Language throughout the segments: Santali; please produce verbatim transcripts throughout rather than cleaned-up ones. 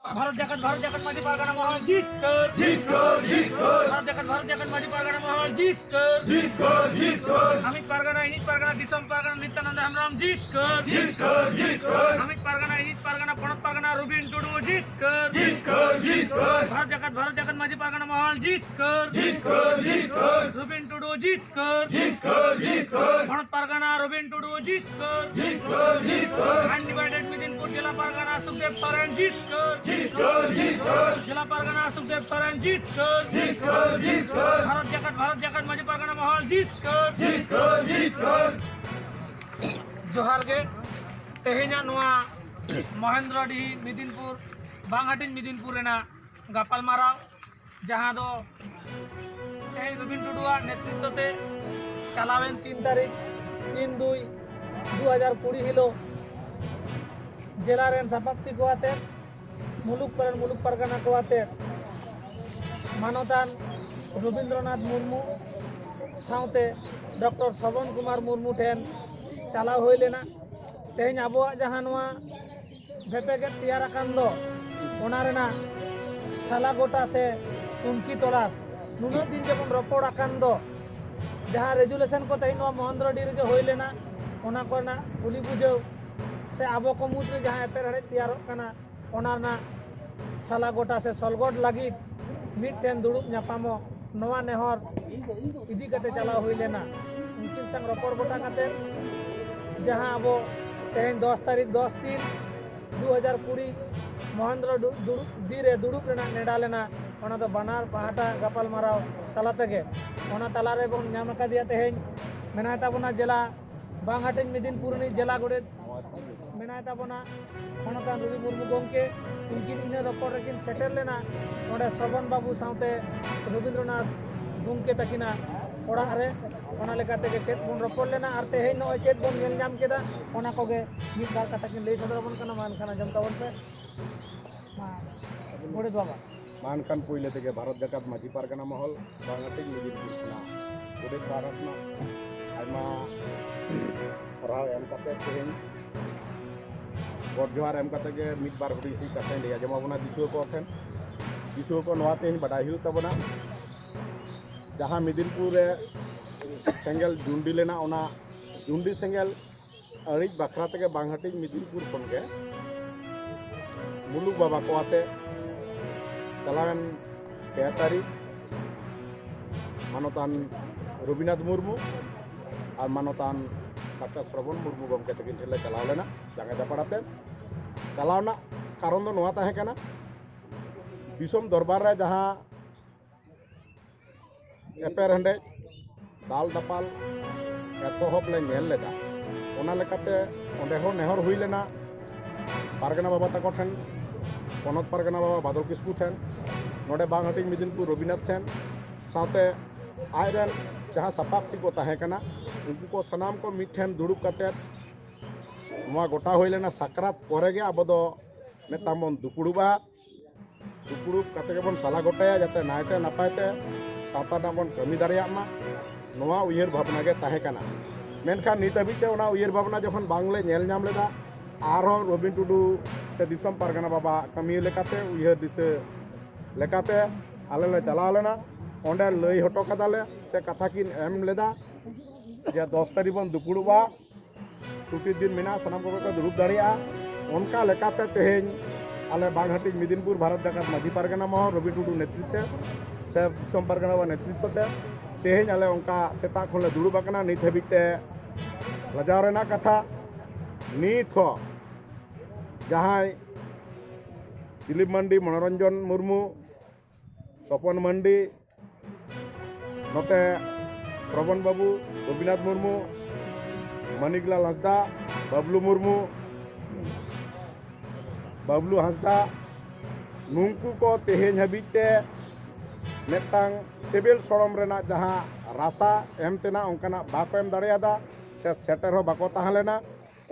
ᱵᱷᱟᱨᱚᱛ ᱡᱟᱠᱟᱛ, ᱵᱷᱟᱨᱚᱛ ᱡᱟᱠᱟᱛ ᱢᱟᱹᱡᱷᱤ ᱯᱟᱨᱜᱟᱱᱟ ᱢᱚᱦᱚᱞ ᱡᱤᱛᱠᱟᱹᱨ᱾ ᱡᱤᱛᱠᱟᱹᱨ, ᱡᱤᱛᱠᱟᱹᱨ᱾ ᱵᱷᱟᱨᱚᱛ ᱡᱟᱠᱟᱛ, ᱵᱷᱟᱨᱚᱛ ᱡᱟᱠᱟᱛ ᱢᱟᱹᱡᱷᱤ ᱯᱟᱨᱜᱟᱱᱟ ᱢᱚᱦᱚᱞ ᱡᱤᱛᱠᱟᱹᱨ᱾ ᱡᱤᱛᱠᱟᱹᱨ, ᱡᱤᱛᱠᱟᱹᱨ᱾ ᱟᱢᱤᱡ ᱯᱟᱨᱜᱟᱱᱟ, ᱤᱧᱤᱡ ᱯᱟᱨᱜᱟᱱᱟ, ᱫᱤᱥᱚᱢ ᱯᱟᱨᱜᱟᱱᱟ ᱱᱤᱛᱭᱟᱱᱚᱱᱫ ᱦᱮᱢᱵᱨᱚᱢ ᱡᱤᱛᱠᱟᱹᱨ᱾ ᱡᱤᱛᱠᱟᱹᱨ, ᱡᱤᱛᱠᱟᱹᱨ᱾ ᱟᱢᱤᱡ ᱯᱟᱨᱜᱟᱱᱟ, ᱤᱧᱤᱡ ᱯᱟᱨᱜᱟᱱᱟ, ᱯᱚᱱᱚᱛ ᱯᱟᱨᱜᱟᱱᱟ ᱨᱚᱵᱤᱱ ᱴᱩᱰᱩ ᱡᱤᱛᱠᱟᱹᱨ᱾ ᱡᱤᱛᱠᱟᱹᱨ, ᱡᱤᱛᱠᱟᱹᱨ᱾ ᱵᱷᱟᱨᱚᱛ ᱡᱟᱠᱟᱛ, ᱵᱷᱟᱨᱚᱛ ᱡᱟᱠᱟᱛ ᱢᱟᱹᱡᱷᱤ ᱯᱟᱨᱜᱟᱱᱟ ᱢᱚᱦᱚᱞ ᱡᱤᱛᱠᱟᱹᱨ᱾ ᱡᱤᱛᱠᱟᱹᱨ, ᱡᱤᱛᱠᱟᱹᱨ᱾ ᱨᱚᱵᱤᱱ ᱴᱩᱰᱩ ᱡᱤᱛᱠᱟᱹᱨ᱾ ᱡᱤᱛᱠᱟᱹᱨ, ᱡᱤᱛᱠᱟᱹᱨ᱾ ᱯᱚᱱᱚᱛ ᱯᱟᱨᱜᱟᱱᱟ ᱨᱚᱵᱤᱱ ᱴᱩᱰᱩ ᱡᱤᱛᱠᱟᱹᱨ᱾ ᱡᱤᱛᱠᱟᱹᱨ, ᱡᱤᱛᱠᱟᱹᱨ᱾ Undivided ᱢᱤᱫᱤᱱᱯᱩᱨ ᱡᱮᱞᱟ ᱯᱟᱨᱜᱟᱱᱟ ᱥᱩᱠᱫᱮᱵ ᱥᱚᱨᱮᱱ ᱡᱤᱛᱠᱟᱹᱨ᱾ ᱡᱤᱛᱠᱟᱹᱨ, ᱡᱤᱛᱠᱟᱹᱨ᱾ ᱡᱮᱞᱟ ᱯᱟᱨᱜᱟᱱᱟ ᱥᱩᱠᱫᱮᱵ ᱥᱚᱨᱮᱱ ᱡᱤᱛᱠᱟᱹᱨ᱾ ᱡᱤᱛᱠᱟᱹᱨ, ᱡᱤᱛᱠᱟᱹᱨ᱾ ᱵᱷᱟᱨᱚᱛ ᱡᱟᱠᱟᱛ, ᱵᱷᱟᱨᱚᱛ ᱡᱟᱠᱟᱛ ᱢᱟᱹᱡᱷᱤ ᱯᱟᱨᱜᱟᱱᱟ ᱢᱚᱦᱚᱞ ᱡᱤᱛᱠᱟᱹᱨ᱾ ᱡᱤᱛᱠᱟᱹᱨ, ᱡᱤᱛᱠᱟᱹᱨ᱾ ᱡᱚᱦᱟᱨ ᱜᱮ᱾ ᱛᱮᱦᱮᱧᱟᱜ ᱱᱚᱣᱟ ᱢᱚᱦᱮᱱᱫᱨᱚᱰᱤᱦᱤ ᱢᱤᱫᱤᱱᱯᱩᱨ, ᱵᱟᱝᱦᱟᱹᱴᱤᱧ ᱢᱤᱫᱤᱱᱯᱩᱨ ᱨᱮᱱᱟᱜ ᱜᱟᱯᱟᱞᱢᱟᱨᱟᱣ, ᱡᱟᱦᱟᱸ ᱫᱚ ᱛᱮᱦᱮᱧ ᱨᱚᱵᱤᱱ ᱴᱩᱰᱩᱣᱟᱜ ᱱᱮᱛᱨᱤᱛᱵ ᱛᱮ ᱪᱟᱞᱟᱣᱮᱱ ᱛᱤᱱ ᱛᱟᱹᱨᱤᱠᱷ, ᱛᱤᱱ ᱫᱩᱭ ᱫᱩ ᱦᱟᱡᱟᱨ ᱠᱩᱲᱤ ᱦᱤᱞᱳᱜ ᱡᱮᱞᱟ ᱨᱮᱱ ᱥᱟᱯᱟᱵᱛᱤ ᱠᱚ ᱟᱛᱮ ᱢᱩᱞᱩᱠ ᱠᱚᱨᱮᱱ ᱢᱩᱞᱩᱠ ᱯᱟᱨᱜᱟᱱᱟ ᱠᱚ ᱟᱛᱮ ᱢᱟᱱᱚᱛᱟᱱ ᱨᱚᱵᱤᱱᱫᱨᱚᱱᱟᱛᱷ ᱢᱩᱨᱢᱩ ᱥᱟᱶᱛᱮ ᱰᱚᱠᱴᱚᱨ ᱥᱚᱵᱚᱱ ᱠᱩᱢᱟᱨ ᱢᱩᱨᱢᱩ ᱴᱷᱮᱱ ᱪᱟᱞᱟᱣ ᱦᱩᱭ ᱞᱮᱱᱟ᱾ ᱛᱮᱦᱮᱧ ᱟᱵᱚᱣᱟᱜ ᱡᱟᱦᱟᱸ ᱱᱚᱣᱟ ᱵᱷᱮᱯᱮᱜᱮᱫ ᱛᱮᱭᱟᱨ ᱟᱠᱟᱱ ᱫᱚ, ᱚᱱᱟ ᱨᱮᱱᱟᱜ ᱥᱟᱞᱟ ᱜᱚᱴᱟ ᱥᱮ ᱛᱩᱱᱠᱷᱤ ᱛᱚᱞᱟᱥ, ᱱᱩᱱᱟᱹᱜ ᱫᱤᱱ ᱡᱮᱵᱚᱱ ᱨᱚᱯᱚᱲ ᱟᱠᱟᱱ ᱫᱚ, ᱡᱟᱦᱟᱸ ᱨᱮᱡᱩᱞᱮᱥᱚᱱ ᱠᱚ ᱛᱮᱦᱮᱧ ᱱᱚᱣᱟ ᱢᱚᱦᱮᱱᱫᱨᱚᱰᱤ ᱨᱮᱜᱮ ᱦᱩᱭ ᱞᱮᱱᱟ, ᱚᱱᱟ ᱠᱚᱨᱮᱱᱟᱜ ᱠᱩᱞᱤ ᱵᱩᱡᱷᱟᱹᱣ ᱥᱮ ᱟᱵᱚ ᱠᱚ ᱢᱩᱫᱽᱨᱮ ᱡᱟᱦᱟᱸ ᱮᱯᱮᱨᱦᱮᱸᱰᱮᱡ ᱛᱮᱭᱟᱨᱚᱜ ᱠᱟᱱᱟ, ᱚᱱᱟ ᱨᱮᱱᱟᱜ ᱥᱟᱞᱟ ᱜᱚᱴᱟ ᱥᱮ ᱥᱚᱞᱜᱚᱴ ᱞᱟᱹᱜᱤᱫ ᱢᱤᱫᱴᱷᱮᱱ ᱫᱩᱲᱩᱵ ᱧᱟᱯᱟᱢᱚᱜ, ᱱᱚᱣᱟ ᱱᱮᱦᱚᱨ ᱤᱫᱤ ᱠᱟᱛᱮ ᱪᱟᱞᱟᱣ ᱦᱩᱭ ᱞᱮᱱᱟ᱾ ᱩᱱᱠᱤᱱ ᱥᱟᱶ ᱨᱚᱯᱚᱲ ᱜᱚᱴᱟ ᱠᱟᱛᱮ ᱡᱟᱦᱟᱸ ᱟᱵᱚ ᱛᱮᱦᱮᱧ ᱫᱚᱥ ᱛᱟᱹᱨᱤᱠᱷ ᱫᱚᱥ ᱛᱤᱱ ᱫᱩ ᱦᱟᱡᱟᱨ ᱠᱩᱲᱤ ᱢᱚᱦᱮᱱᱫᱨᱚ ᱰᱩ-, ᱫᱩᱲᱩᱵ ᱰᱤ ᱨᱮ ᱫᱩᱲᱩᱵ ᱨᱮᱱᱟᱜ ᱱᱮᱰᱟ ᱞᱮᱱᱟ, ᱚᱱᱟ ᱫᱚ ᱵᱟᱱᱟᱨ ᱯᱟᱦᱴᱟ ᱜᱟᱯᱟᱞᱢᱟᱨᱟᱣ ᱛᱟᱞᱟ ᱛᱮᱜᱮ᱾ ᱚᱱᱟ ᱛᱟᱞᱟ ᱨᱮᱵᱚᱱ ᱧᱟᱢ ᱟᱠᱟᱫᱮᱭᱟ ᱛᱮᱦᱮᱧ᱾ ᱢᱮᱱᱟᱭ ᱛᱟᱵᱚᱱᱟ ᱡᱮᱞᱟ ᱵᱟᱝᱦᱟᱹᱴᱤᱧ ᱢᱤᱫᱤᱱᱯᱩᱨ ᱨᱤᱱᱤᱡ ᱡᱮᱞᱟ ᱜᱚᱰᱮᱛ ᱢᱮᱱᱟᱭ ᱛᱟᱵᱚᱱᱟ ᱢᱟᱱᱚᱛᱟᱱ ᱨᱚᱵᱤ ᱢᱩᱨᱢᱩ ᱜᱚᱢᱠᱮ᱾ ᱩᱱᱠᱤᱱ ᱤᱱᱟᱹ ᱨᱚᱯᱚᱲ ᱨᱮᱠᱤᱱ ᱥᱮᱴᱮᱨ ᱞᱮᱱᱟ ᱱᱚᱰᱮ ᱥᱚᱵᱚᱱ ᱵᱟᱹᱵᱩ ᱥᱟᱶᱛᱮ ᱨᱚᱵᱤᱱᱫᱨᱚᱱᱟᱛᱷ ᱜᱚᱢᱠᱮ ᱛᱟᱹᱠᱤᱱᱟᱜ ᱚᱲᱟᱜ ᱨᱮ᱾ ᱚᱱᱟ ᱞᱮᱠᱟ ᱛᱮᱜᱮ ᱪᱮᱫ ᱵᱚᱱ ᱨᱚᱯᱚᱲ ᱞᱮᱱᱟ ᱟᱨ ᱛᱮᱦᱮᱧ ᱱᱚᱜᱼᱚᱭ ᱪᱮᱫ ᱵᱚᱱ ᱧᱮᱞ ᱧᱟᱢ ᱠᱮᱫᱟ, ᱚᱱᱟ ᱠᱚᱜᱮ ᱢᱤᱫ ᱵᱟᱨ ᱠᱟᱛᱷᱟ ᱠᱤᱱ ᱞᱟᱹᱭ ᱥᱚᱫᱚᱨ ᱟᱵᱚᱱ ᱠᱟᱱᱟ᱾ ᱢᱟ ᱮᱱᱠᱷᱟᱱ ᱟᱸᱡᱚᱢ ᱛᱟᱵᱚᱱ ᱯᱮ᱾ ᱢᱟ ᱜᱚᱰᱮᱛ ᱵᱟᱵᱟ᱾ ᱢᱟ ᱮᱱᱠᱷᱟᱱ ᱯᱩᱭᱞᱟᱹ ᱛᱮᱜᱮ ᱵᱷᱟᱨᱚᱛ ᱡᱟᱠᱟᱛ ᱢᱟᱹᱡᱷᱤ ᱯᱟᱨᱜᱟᱱᱟ ᱢᱚᱦᱚᱞ ᱵᱟᱝᱦᱟᱹᱴᱤᱧ ᱢᱤᱫᱤᱱᱯᱩᱨ ᱠᱷᱚᱱᱟᱜ ᱜᱚᱰᱮᱛ ᱯᱟᱦᱴᱟ ᱠᱷᱚᱱᱟᱜ ᱟᱭᱢᱟ ᱥᱟᱨᱦᱟᱣ ᱮᱢ ᱠᱟᱛᱮ ᱛᱮᱦᱮᱧ ᱜᱚᱰ ᱡᱚᱦᱟᱨ ᱮᱢ ᱠᱟᱛᱮ ᱜᱮ ᱢᱤᱫ ᱵᱟᱨ ᱦᱩᱰᱤᱧ ᱥᱟᱺᱦᱤᱡ ᱠᱟᱛᱷᱟᱧ ᱞᱟᱹᱭ ᱟᱸᱡᱚᱢ ᱟᱵᱚᱱᱟ ᱫᱤᱥᱩᱣᱟᱹ ᱠᱚ ᱴᱷᱮᱱ᱾ ᱫᱤᱥᱩᱣᱟᱹ ᱠᱚ, ᱱᱚᱣᱟ ᱛᱮᱦᱮᱧ ᱵᱟᱰᱟᱭ ᱦᱩᱭᱩᱜ ᱛᱟᱵᱚᱱᱟ, ᱡᱟᱦᱟᱸ ᱢᱤᱫᱤᱱᱯᱩᱨ ᱨᱮ ᱥᱮᱸᱜᱮᱞ ᱡᱩᱱᱰᱤ ᱞᱮᱱᱟ, ᱚᱱᱟ ᱡᱩᱱᱰᱤ ᱥᱮᱸᱜᱮᱞ ᱟᱹᱲᱤᱡ ᱵᱟᱠᱷᱨᱟ ᱛᱮᱜᱮ ᱵᱟᱝᱦᱟᱹᱴᱤᱧ ᱢᱤᱫᱤᱱᱯᱩᱨ ᱠᱷᱚᱱ ᱜᱮ ᱢᱩᱞᱩᱠ ᱵᱟᱵᱟ ᱠᱚ ᱟᱛᱮ ᱪᱟᱞᱟᱣᱮᱱ ᱯᱮ ᱛᱟᱹᱨᱤᱠᱷ ᱢᱟᱱᱚᱛᱟᱱ ᱨᱚᱵᱤᱱᱟᱛᱷ ᱢᱩᱨᱢᱩ ᱟᱨ ᱢᱟᱱᱚᱛᱟᱱ ᱰᱟᱠᱛᱟᱨ ᱥᱨᱚᱵᱚᱱ ᱢᱩᱨᱢᱩ ᱜᱚᱢᱠᱮ ᱛᱟᱹᱠᱤᱱ ᱴᱷᱮᱱ ᱞᱮ ᱪᱟᱞᱟᱣ ᱞᱮᱱᱟ ᱡᱟᱸᱜᱟ ᱡᱟᱯᱟᱲᱟᱛᱮ᱾ ᱪᱟᱞᱟᱣ ᱨᱮᱱᱟᱜ ᱠᱟᱨᱚᱱ ᱫᱚ ᱱᱚᱣᱟ ᱛᱟᱦᱮᱸ ᱠᱟᱱᱟ, ᱫᱤᱥᱚᱢ ᱫᱚᱨᱵᱟᱨ ᱨᱮ ᱡᱟᱦᱟᱸ ᱮᱯᱮᱨ ᱦᱮᱸᱰᱮᱡ, ᱫᱟᱞ ᱫᱟᱯᱟᱞ ᱮᱛᱚᱦᱚᱵ ᱞᱮ ᱧᱮᱞ ᱞᱮᱫᱟ᱾ ᱚᱱᱟ ᱞᱮᱠᱟᱛᱮ ᱚᱸᱰᱮ ᱦᱚᱸ ᱱᱮᱦᱚᱨ ᱦᱩᱭ ᱞᱮᱱᱟ ᱯᱟᱨᱜᱟᱱᱟ ᱵᱟᱵᱟ ᱛᱟᱠᱚ ᱴᱷᱮᱱ, ᱯᱚᱱᱚᱛ ᱯᱟᱨᱜᱟᱱᱟ ᱵᱟᱵᱟ ᱵᱟᱫᱚᱞ ᱠᱤᱥᱠᱩ ᱴᱷᱮᱱ, ᱱᱚᱰᱮ ᱵᱟᱝ ᱦᱟᱹᱴᱤᱧ ᱢᱤᱫᱤᱱᱯᱩᱨ ᱨᱚᱵᱤᱱᱟᱛᱷ ᱴᱷᱮᱱ, ᱥᱟᱶᱛᱮ ᱟᱡᱨᱮᱱ ᱡᱟᱦᱟᱸ ᱥᱟᱯᱟᱵᱛᱤ ᱠᱚ ᱛᱟᱦᱮᱸ ᱠᱟᱱᱟ, ᱩᱱᱠᱩ ᱠᱚ ᱥᱟᱱᱟᱢ ᱠᱚ ᱢᱤᱫ ᱴᱷᱮᱱ ᱫᱩᱲᱩᱵ ᱠᱟᱛᱮ ᱱᱚᱣᱟ ᱜᱚᱴᱟ ᱦᱩᱭ ᱞᱮᱱᱟ᱾ ᱥᱟᱠᱨᱟᱛ ᱯᱚᱨᱮ ᱜᱮ ᱟᱵᱚ ᱫᱚ ᱢᱤᱫᱴᱟᱝ ᱵᱚᱱ ᱫᱩᱯᱲᱩᱵᱼᱟ, ᱫᱩᱯᱲᱩᱵ ᱠᱟᱛᱮ ᱜᱮᱵᱚᱱ ᱥᱟᱞᱟ ᱜᱚᱴᱟᱭᱟ, ᱡᱟᱛᱮ ᱱᱟᱭᱛᱮ ᱱᱟᱯᱟᱭ ᱛᱮ ᱥᱟᱶᱛᱟ ᱨᱮᱱᱟᱜ ᱵᱚᱱ ᱠᱟᱹᱢᱤ ᱫᱟᱲᱮᱭᱟᱜ ᱢᱟ, ᱱᱚᱣᱟ ᱩᱭᱦᱟᱹᱨ ᱵᱷᱟᱵᱽᱱᱟ ᱜᱮ ᱛᱟᱦᱮᱸ ᱠᱟᱱᱟ᱾ ᱢᱮᱱᱠᱷᱟᱱ ᱱᱤᱛ ᱦᱟᱹᱵᱤᱡ ᱛᱮ ᱚᱱᱟ ᱩᱭᱦᱟᱹᱨ ᱵᱷᱟᱵᱽᱱᱟ ᱡᱚᱠᱷᱚᱱ ᱵᱟᱝᱞᱮ ᱧᱮᱞ ᱧᱟᱢ ᱞᱮᱫᱟ, ᱟᱨᱦᱚᱸ ᱨᱚᱵᱤᱱ ᱴᱩᱰᱩ ᱥᱮ ᱫᱤᱥᱚᱢ ᱯᱟᱨᱜᱟᱱᱟ ᱵᱟᱵᱟ ᱠᱟᱹᱢᱤᱭᱟᱹ ᱞᱮᱠᱟᱛᱮ, ᱩᱭᱦᱟᱹᱨ ᱫᱤᱥᱟᱹ ᱞᱮᱠᱟᱛᱮ ᱟᱞᱮ ᱞᱮ ᱪᱟᱞᱟᱣ ᱞᱮᱱᱟ᱾ ᱚᱸᱰᱮ ᱞᱟᱹᱭ ᱦᱚᱴᱚ ᱠᱟᱫᱟᱞᱮ ᱥᱮ ᱠᱟᱛᱷᱟ ᱠᱤᱱ ᱮᱢ ᱞᱮᱫᱟ ᱡᱮ ᱫᱚᱥ ᱛᱟᱹᱨᱤᱠᱷ ᱵᱚᱱ ᱫᱩᱯᱲᱩᱵᱼᱟ, ᱪᱷᱩᱴᱤ ᱫᱤᱱ ᱢᱮᱱᱟᱜᱼᱟ, ᱥᱟᱱᱟᱢ ᱠᱚᱜᱮ ᱠᱚ ᱫᱩᱲᱩᱵ ᱫᱟᱲᱮᱭᱟᱜᱼᱟ᱾ ᱚᱱᱠᱟ ᱞᱮᱠᱟᱛᱮ ᱛᱮᱦᱮᱧ ᱟᱞᱮ ᱵᱟᱝ ᱦᱟᱹᱴᱤᱧ ᱢᱤᱫᱤᱱᱯᱩᱨ ᱵᱷᱟᱨᱚᱛ ᱡᱟᱠᱟᱛ ᱢᱟᱹᱡᱷᱤ ᱯᱟᱨᱜᱟᱱᱟ ᱢᱚᱦᱚᱞ ᱨᱚᱵᱤ ᱴᱩᱰᱩ ᱱᱮᱛᱨᱤᱛᱵ ᱛᱮ ᱥᱮ ᱫᱤᱥᱚᱢ ᱯᱟᱨᱜᱟᱱᱟ ᱵᱟᱵᱟ ᱱᱮᱛᱨᱤᱛᱵ ᱛᱮ ᱛᱮᱦᱮᱧ ᱟᱞᱮ ᱚᱱᱠᱟ ᱥᱮᱛᱟᱜ ᱠᱷᱚᱱ ᱞᱮ ᱫᱩᱲᱩᱵ ᱟᱠᱟᱱᱟ᱾ ᱱᱤᱛ ᱦᱟᱹᱵᱤᱡ ᱛᱮ ᱞᱟᱡᱟᱣ ᱨᱮᱱᱟᱜ ᱠᱟᱛᱷᱟ, ᱱᱤᱛ ᱦᱚᱸ ᱡᱟᱦᱟᱸᱭ ᱫᱤᱞᱤᱯ ᱢᱟᱱᱰᱤ, ᱢᱚᱱᱳᱨᱚᱧᱡᱚᱱ ᱢᱩᱨᱢᱩ, ᱥᱚᱯᱚᱱ ᱢᱟᱱᱰᱤ, ᱱᱚᱛᱮ ᱥᱨᱚᱵᱚᱱ ᱵᱟᱹᱵᱩ, ᱜᱳᱯᱤᱱᱟᱛᱷ ᱢᱩᱨᱢᱩ, ᱢᱟᱱᱤᱠᱞᱟᱞ ᱦᱟᱸᱥᱫᱟ, ᱵᱟᱵᱞᱩ ᱢᱩᱨᱢᱩ, ᱵᱟᱵᱞᱩ ᱦᱟᱸᱥᱫᱟ, ᱱᱩᱝᱠᱩ ᱠᱚ ᱛᱮᱦᱮᱧ ᱦᱟᱹᱵᱤᱡ ᱛᱮ ᱢᱤᱫᱴᱟᱝ ᱥᱤᱵᱤᱞ ᱥᱚᱲᱚᱢ ᱨᱮᱱᱟᱜ ᱡᱟᱦᱟᱸ ᱨᱟᱥᱟ ᱮᱢ ᱛᱮᱱᱟᱜ ᱚᱱᱠᱟᱱᱟᱜ ᱵᱟᱠᱚ ᱮᱢ ᱫᱟᱲᱮᱭᱟᱫᱟ ᱥᱮ ᱥᱮᱴᱮᱨ ᱦᱚᱸ ᱵᱟᱠᱚ ᱛᱟᱦᱮᱸ ᱞᱮᱱᱟ᱾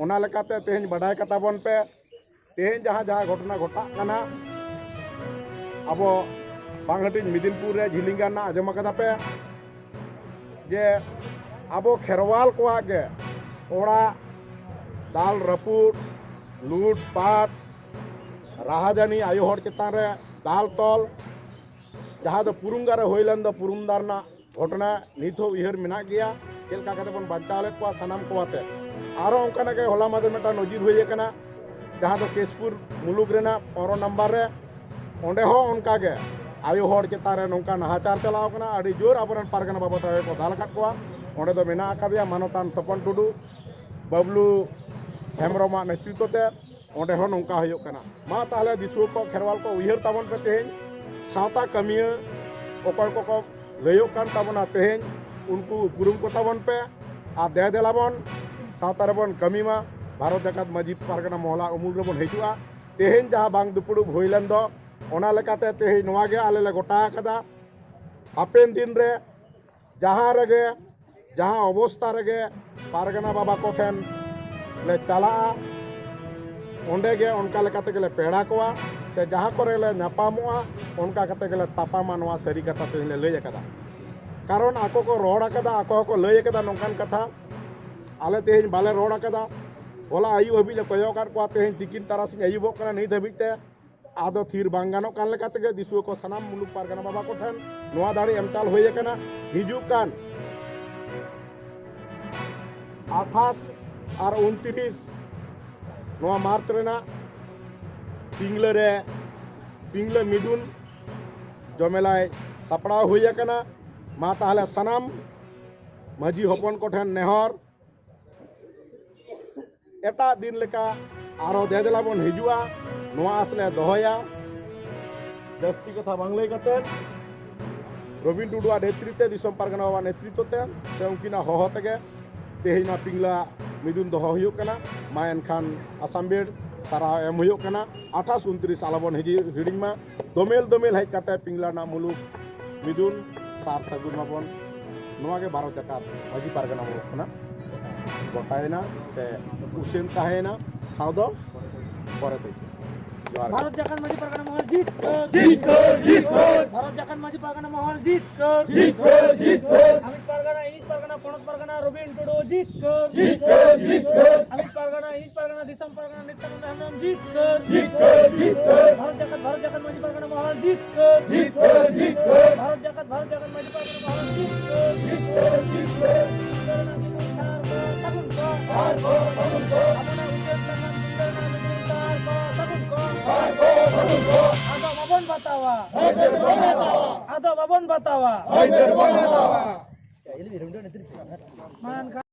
ᱚᱱᱟ ᱞᱮᱠᱟᱛᱮ ᱛᱮᱦᱮᱧ ᱵᱟᱰᱟᱭ ᱠᱟᱛᱟ ᱵᱚᱱ ᱯᱮ, ᱛᱮᱦᱮᱧ ᱡᱟᱦᱟᱸ ᱡᱟᱦᱟᱸ ᱜᱷᱚᱴᱚᱱᱟ ᱜᱷᱚᱴᱟᱜ ᱠᱟᱱᱟ, ᱟᱵᱚ ᱵᱟᱝ ᱦᱟᱹᱴᱤᱧ ᱢᱤᱫᱤᱱᱯᱩᱨ ᱨᱮ ᱡᱷᱤᱞᱤᱝᱜᱟ ᱨᱮᱱᱟᱜ ᱟᱸᱡᱚᱢ ᱟᱠᱟᱫᱟ ᱯᱮ ᱡᱮ ᱟᱵᱚ ᱠᱷᱮᱨᱣᱟᱞ ᱠᱚᱣᱟᱜ ᱜᱮ ᱚᱲᱟᱜ ᱫᱟᱞ ᱨᱟᱹᱯᱩᱫ, ᱞᱩᱴ ᱯᱟᱴ, ᱨᱟᱦᱟᱡᱟᱱᱤ, ᱟᱭᱳ ᱦᱚᱲ ᱪᱮᱛᱟᱱ ᱨᱮ ᱫᱟᱞ ᱛᱚᱞ, ᱡᱟᱦᱟᱸ ᱫᱚ ᱯᱩᱨᱩᱢᱫᱟ ᱨᱮ ᱦᱩᱭ ᱞᱮᱱ ᱫᱚ ᱯᱩᱨᱩᱢᱫᱟ ᱨᱮᱱᱟᱜ ᱜᱷᱚᱴᱚᱱᱟ ᱱᱤᱛ ᱦᱚᱸ ᱩᱭᱦᱟᱹᱨ ᱢᱮᱱᱟᱜ ᱜᱮᱭᱟ, ᱪᱮᱫ ᱞᱮᱠᱟ ᱠᱟᱛᱮ ᱵᱚᱱ ᱵᱟᱧᱪᱟᱣ ᱞᱮᱫ ᱠᱚᱣᱟ ᱥᱟᱱᱟᱢ ᱠᱚ ᱟᱛᱮ᱾ ᱟᱨᱚ ᱚᱱᱠᱟᱱᱟᱜ ᱜᱮ ᱦᱚᱞᱟ ᱢᱟᱫᱷᱮᱨ ᱢᱤᱫᱴᱟᱝ ᱱᱚᱡᱤᱨ ᱦᱩᱭ ᱟᱠᱟᱱᱟ, ᱡᱟᱦᱟᱸ ᱫᱚ ᱠᱮᱥᱯᱩᱨ ᱢᱩᱞᱩᱠ ᱨᱮᱱᱟᱜ ᱯᱚᱱᱨᱚ ᱱᱟᱢᱵᱟᱨ ᱨᱮ, ᱚᱸᱰᱮ ᱦᱚᱸ ᱚᱱᱠᱟ ᱜᱮ ᱟᱭᱳ ᱦᱚᱲ ᱪᱮᱛᱟᱱ ᱨᱮ ᱱᱚᱝᱠᱟ ᱱᱟᱦᱟᱪᱟᱨ ᱪᱟᱞᱟᱣ ᱠᱟᱱᱟ᱾ ᱟᱹᱰᱤ ᱡᱳᱨ ᱟᱵᱚᱨᱮᱱ ᱯᱟᱨᱜᱟᱱᱟ ᱵᱟᱵᱟ ᱛᱟᱠᱚ ᱠᱚ ᱫᱟᱞ ᱟᱠᱟᱫ ᱠᱚᱣᱟ᱾ ᱚᱸᱰᱮ ᱫᱚ ᱢᱮᱱᱟᱜ ᱟᱠᱟᱫᱮᱭᱟ ᱢᱟᱱᱚᱛᱟᱱ ᱥᱚᱯᱚᱱ ᱴᱩᱰᱩ, ᱵᱟᱵᱞᱩ ᱦᱮᱢᱵᱨᱚᱢᱟᱜ ᱱᱮᱛᱨᱤᱛᱵ ᱛᱮ᱾ ᱚᱸᱰᱮ ᱦᱚᱸ ᱱᱚᱝᱠᱟ ᱦᱩᱭᱩᱜ ᱠᱟᱱᱟ᱾ ᱢᱟ ᱛᱟᱦᱚᱞᱮ ᱫᱤᱥᱩᱣᱟᱹ ᱠᱚ, ᱠᱷᱮᱨᱣᱟᱞ ᱠᱚ, ᱩᱭᱦᱟᱹᱨ ᱛᱟᱵᱚᱱ ᱯᱮ ᱛᱮᱦᱮᱧ᱾ ᱥᱟᱶᱛᱟ ᱠᱟᱹᱢᱤᱭᱟᱹ ᱚᱠᱚᱭ ᱠᱚᱠᱚ ᱞᱟᱹᱭᱚᱜ ᱠᱟᱱ ᱛᱟᱵᱚᱱᱟ ᱛᱮᱦᱮᱧ, ᱩᱱᱠᱩ ᱩᱯᱨᱩᱢ ᱠᱚ ᱛᱟᱵᱚᱱ ᱯᱮ᱾ ᱟᱨ ᱫᱮ ᱫᱮᱞᱟ ᱵᱚᱱ ᱥᱟᱶᱛᱟ ᱨᱮᱵᱚᱱ ᱠᱟᱹᱢᱤ ᱢᱟ᱾ ᱵᱷᱟᱨᱚᱛ ᱡᱟᱠᱟᱛ ᱢᱟᱹᱡᱷᱤ ᱯᱟᱨᱜᱟᱱᱟ ᱢᱚᱦᱚᱞᱟ ᱩᱢᱩᱞ ᱨᱮᱵᱚᱱ ᱦᱤᱡᱩᱜᱼᱟ᱾ ᱛᱮᱦᱮᱧ ᱡᱟᱦᱟᱸ ᱵᱟᱝ ᱫᱩᱯᱲᱩᱵ ᱦᱩᱭ ᱞᱮᱱ ᱫᱚ, ᱚᱱᱟ ᱞᱮᱠᱟᱛᱮ ᱛᱮᱦᱮᱧ ᱱᱚᱣᱟ ᱜᱮ ᱟᱞᱮ ᱞᱮ ᱜᱚᱴᱟ ᱟᱠᱟᱫᱟ, ᱦᱟᱯᱮᱱ ᱫᱤᱱ ᱨᱮ ᱡᱟᱦᱟᱸ ᱨᱮᱜᱮ, ᱡᱟᱦᱟᱸ ᱚᱵᱚᱥᱛᱟ ᱨᱮᱜᱮ ᱯᱟᱨᱜᱟᱱᱟ ᱵᱟᱵᱟ ᱠᱚ ᱴᱷᱮᱱ ᱞᱮ ᱪᱟᱞᱟᱜᱼᱟ, ᱚᱸᱰᱮ ᱜᱮ ᱚᱱᱠᱟ ᱞᱮᱠᱟ ᱛᱮᱜᱮ ᱞᱮ ᱯᱮᱲᱟ ᱠᱚᱣᱟ, ᱥᱮ ᱡᱟᱦᱟᱸ ᱠᱚᱨᱮ ᱞᱮ ᱧᱟᱯᱟᱢᱚᱜᱼᱟ, ᱚᱱᱠᱟ ᱠᱟᱛᱮ ᱜᱮᱞᱮ ᱛᱟᱯᱟᱢᱟ᱾ ᱱᱚᱣᱟ ᱥᱟᱹᱨᱤ ᱠᱟᱛᱷᱟ ᱛᱮᱦᱮᱧ ᱞᱮ ᱞᱟᱹᱭ ᱟᱠᱟᱫᱟ᱾ ᱠᱟᱨᱚᱱ ᱟᱠᱚ ᱠᱚ ᱨᱚᱲ ᱟᱠᱟᱫᱟ, ᱟᱠᱚ ᱦᱚᱸᱠᱚ ᱞᱟᱹᱭ ᱟᱠᱟᱫᱟ ᱱᱚᱝᱠᱟᱱ ᱠᱟᱛᱷᱟ᱾ ᱟᱞᱮ ᱛᱮᱦᱮᱧ ᱵᱟᱞᱮ ᱨᱚᱲ ᱟᱠᱟᱫᱟ᱾ ᱦᱚᱞᱟ ᱟᱹᱭᱩᱵ ᱦᱟᱹᱵᱤᱡ ᱞᱮ ᱠᱚᱭᱚᱜ ᱟᱠᱟᱫ ᱠᱚᱣᱟ, ᱛᱮᱦᱮᱧ ᱛᱤᱠᱤᱱ ᱛᱟᱨᱟᱥᱤᱧ ᱟᱹᱭᱩᱵᱚᱜ ᱠᱟᱱᱟ, ᱱᱤᱛ ᱦᱟᱹᱵᱤᱡ ᱛᱮ ᱟᱫᱚ ᱛᱷᱤᱨ ᱵᱟᱝ ᱜᱟᱱᱚᱜ ᱠᱟᱱ ᱞᱮᱠᱟ ᱛᱮᱜᱮ ᱫᱤᱥᱩᱣᱟᱹ ᱠᱚ ᱥᱟᱱᱟᱢ ᱢᱩᱞᱩᱠ ᱯᱟᱨᱜᱟᱱᱟ ᱵᱟᱵᱟ ᱠᱚᱴᱷᱮᱱ ᱱᱚᱣᱟ ᱫᱟᱲᱮ ᱮᱢ ᱪᱟᱞ ᱦᱩᱭ ᱟᱠᱟᱱᱟ᱾ ᱦᱤᱡᱩᱜ ᱠᱟᱱ ᱟᱴᱷᱟᱥ ᱟᱨ ᱩᱱᱛᱤᱨᱤᱥ ᱱᱚᱣᱟ ᱢᱟᱨᱪ ᱨᱮᱱᱟᱜ ᱯᱤᱝᱞᱟᱹ ᱨᱮ ᱯᱤᱝᱞᱟᱹ ᱢᱤᱫᱩᱱ ᱡᱚᱢᱮᱞᱟᱭ ᱥᱟᱯᱲᱟᱣ ᱦᱩᱭ ᱟᱠᱟᱱᱟ᱾ ᱢᱟ ᱛᱟᱦᱚᱞᱮ ᱥᱟᱱᱟᱢ ᱢᱟᱹᱡᱷᱤ ᱦᱚᱯᱚᱱ ᱠᱚᱴᱷᱮᱱ ᱱᱮᱦᱚᱨ, ᱮᱴᱟᱜ ᱫᱤᱱ ᱞᱮᱠᱟ ᱟᱨᱦᱚᱸ ᱫᱮᱫᱮᱞᱟ ᱵᱚᱱ ᱦᱤᱡᱩᱜᱼᱟ, ᱱᱚᱣᱟ ᱟᱥ ᱞᱮ ᱫᱚᱦᱚᱭᱟ᱾ ᱡᱟᱹᱥᱛᱤ ᱠᱟᱛᱷᱟ ᱵᱟᱝ ᱞᱟᱹᱭ ᱠᱟᱛᱮ, ᱨᱚᱵᱤᱱ ᱴᱩᱰᱩᱣᱟᱜ ᱱᱮᱛᱨᱤᱛᱮ, ᱫᱤᱥᱚᱢ ᱯᱟᱨᱜᱟᱱᱟ ᱵᱟᱵᱟᱣᱟᱜ ᱱᱮᱛᱨᱤᱛᱚ ᱛᱮ ᱥᱮ ᱩᱱᱠᱤᱱᱟᱜ ᱦᱚᱦᱚ ᱛᱮᱜᱮ ᱛᱮᱦᱮᱧ ᱱᱚᱣᱟ ᱯᱤᱝᱞᱟ ᱢᱤᱫᱩᱱ ᱫᱚᱦᱚ ᱦᱩᱭᱩᱜ ᱠᱟᱱᱟ᱾ ᱢᱟ ᱮᱱᱠᱷᱟᱱ ᱟᱥᱟᱢ ᱵᱮᱲ ᱥᱟᱨᱦᱟᱣ ᱮᱢ ᱦᱩᱭᱩᱜ ᱠᱟᱱᱟ᱾ ᱟᱴᱷᱟᱥ ᱩᱱᱛᱨᱤᱥ ᱟᱞᱚᱵᱚᱱ ᱦᱤᱡᱩᱜ, ᱦᱤᱲᱤᱧ ᱢᱟ᱾ ᱫᱚᱢᱮᱞ ᱫᱚᱢᱮᱞ ᱦᱮᱡ ᱠᱟᱛᱮ ᱯᱤᱝᱞᱟ ᱨᱮᱱᱟᱜ ᱢᱩᱞᱩᱠ ᱢᱤᱫᱩᱱ ᱥᱟᱨ ᱥᱟᱹᱜᱩᱱ ᱢᱟᱵᱚᱱ᱾ ᱱᱚᱣᱟ ᱜᱮ ᱵᱷᱟᱨᱚᱛ ᱡᱟᱠᱟᱛ ᱢᱟᱹᱡᱷᱤ ᱯᱟᱨᱜᱟᱱᱟ ᱦᱩᱭᱩᱜ ᱠᱟᱱᱟ᱾ ᱜᱚᱴᱟᱭᱮᱱᱟ ᱥᱮ ᱩᱪᱷᱟᱹᱱ ᱛᱟᱦᱮᱸᱭᱮᱱᱟ, ᱴᱷᱟᱶ ᱫᱚ ᱯᱚᱨᱮᱛᱮ᱾ ᱡᱚᱦᱟᱨ᱾ ᱵᱷᱟᱨᱚᱛ ᱡᱷᱟᱲᱠᱷᱚᱸᱰ ᱢᱟᱹᱡᱷᱤ ᱯᱟᱨᱜᱟᱱᱟ ᱢᱚᱦᱚᱞ ᱡᱤᱛᱠᱟᱹᱨ᱾ ᱡᱤᱛᱠᱟᱹᱨ, ᱡᱤᱛᱠᱟᱹᱨ᱾ ᱵᱷᱟᱨᱚᱛ ᱡᱷᱟᱲᱠᱷᱚᱸᱰ ᱢᱟᱹᱡᱷᱤ ᱯᱟᱨᱜᱟᱱᱟ ᱢᱚᱦᱚᱞ ᱡᱤᱛᱠᱟᱹᱨ᱾ ᱡᱤᱛᱠᱟᱹᱨ, ᱡᱤᱛᱠᱟᱹᱨ᱾ ᱟᱢᱤᱡ ᱯᱟᱨᱜᱟᱱᱟ, ᱤᱧᱤᱡ ᱯᱟᱨᱜᱟᱱᱟ, ᱯᱚᱱᱚᱛ ᱯᱟᱨᱜᱟᱱᱟ ᱨᱚᱵᱤᱱ ᱴᱩᱰᱩ ᱡᱤᱛᱠᱟᱹᱨ᱾ ᱡᱤᱛᱠᱟᱹᱨ, ᱡᱤᱛᱠᱟᱹᱨ᱾ ᱟᱢᱤᱡ ᱯᱟᱨᱜᱟᱱᱟ, ᱤᱧᱤᱡ ᱯᱟᱨᱜᱟᱱᱟ, ᱫᱤᱥᱚᱢ ᱯᱟᱨᱜᱟᱱᱟ ᱱᱤᱛ ᱛᱟᱭᱚᱢ ᱫᱟᱨᱟᱢ ᱡᱤᱛᱠᱟᱹᱨ᱾ ᱡᱤᱛᱠᱟᱹᱨ, ᱡᱤᱛᱠᱟᱹᱨ᱾ ᱵᱷᱟᱨᱚᱛ ᱡᱷᱟᱲᱠᱷᱚᱸᱰ, ᱵᱷᱟᱨᱚᱛ ᱡᱷᱟᱲᱠᱷᱚᱸᱰ ᱢᱟᱹᱡᱷᱤ ᱯᱟᱨᱜᱟᱱᱟ ᱢᱚᱦᱚᱞ ᱡᱤᱛᱠᱟᱹᱨ᱾ ᱡᱤᱛᱠᱟᱹᱨ, ᱡᱤᱛᱠᱟᱹᱨ᱾ ᱵᱷᱟᱨᱚᱛ ᱡᱷᱟᱲᱠᱷᱚᱸᱰ, ᱵᱷᱟᱨᱚᱛ ᱡᱷᱟᱲᱠᱷᱚᱸᱰ ᱢᱟᱹᱡᱷᱤ ᱯᱟᱨᱜᱟᱱᱟ ᱢᱚᱦᱚᱞ ᱡᱤᱛᱠᱟᱹᱨ᱾ ᱡᱤᱛᱠᱟᱹᱨ, ᱡᱤᱛᱠᱟᱹᱨ᱾ ᱥᱟᱨ ᱠᱚ ᱥᱟᱹᱜᱩᱱ ᱠᱚ᱾ ᱥᱟᱨ ᱠᱚ ᱥᱟᱹᱜᱩᱱ ᱠᱚ᱾ ᱟᱵᱚᱱᱟᱜ ᱩᱪᱷᱟᱹᱱ ᱥᱟᱠᱟᱢ ᱛᱩᱞᱟᱹᱣ ᱨᱮᱱᱟᱜ ᱢᱤᱫ ᱫᱤᱱ ᱥᱟᱨ ᱠᱚ ᱥᱟᱹᱜᱩᱱ ᱠᱚ᱾ ᱥᱟᱨ ᱠᱚ ᱥᱟᱹᱜᱩᱱ ᱠᱚ᱾ ᱟᱫᱚ ᱵᱟᱵᱚᱱ ᱵᱟᱛᱟᱣᱟ᱾ ᱦᱚᱭ ᱛᱮᱫ ᱵᱚᱱ ᱦᱟᱛᱟᱣᱟ᱾ ᱟᱫᱚ ᱵᱟᱵᱚᱱ ᱵᱟᱛᱟᱣᱟ᱾ ᱦᱚᱭ ᱛᱮᱫ ᱵᱚᱱ ᱦᱟᱛᱟᱣᱟ᱾ ᱢᱟ ᱮᱱᱠᱷᱟᱱ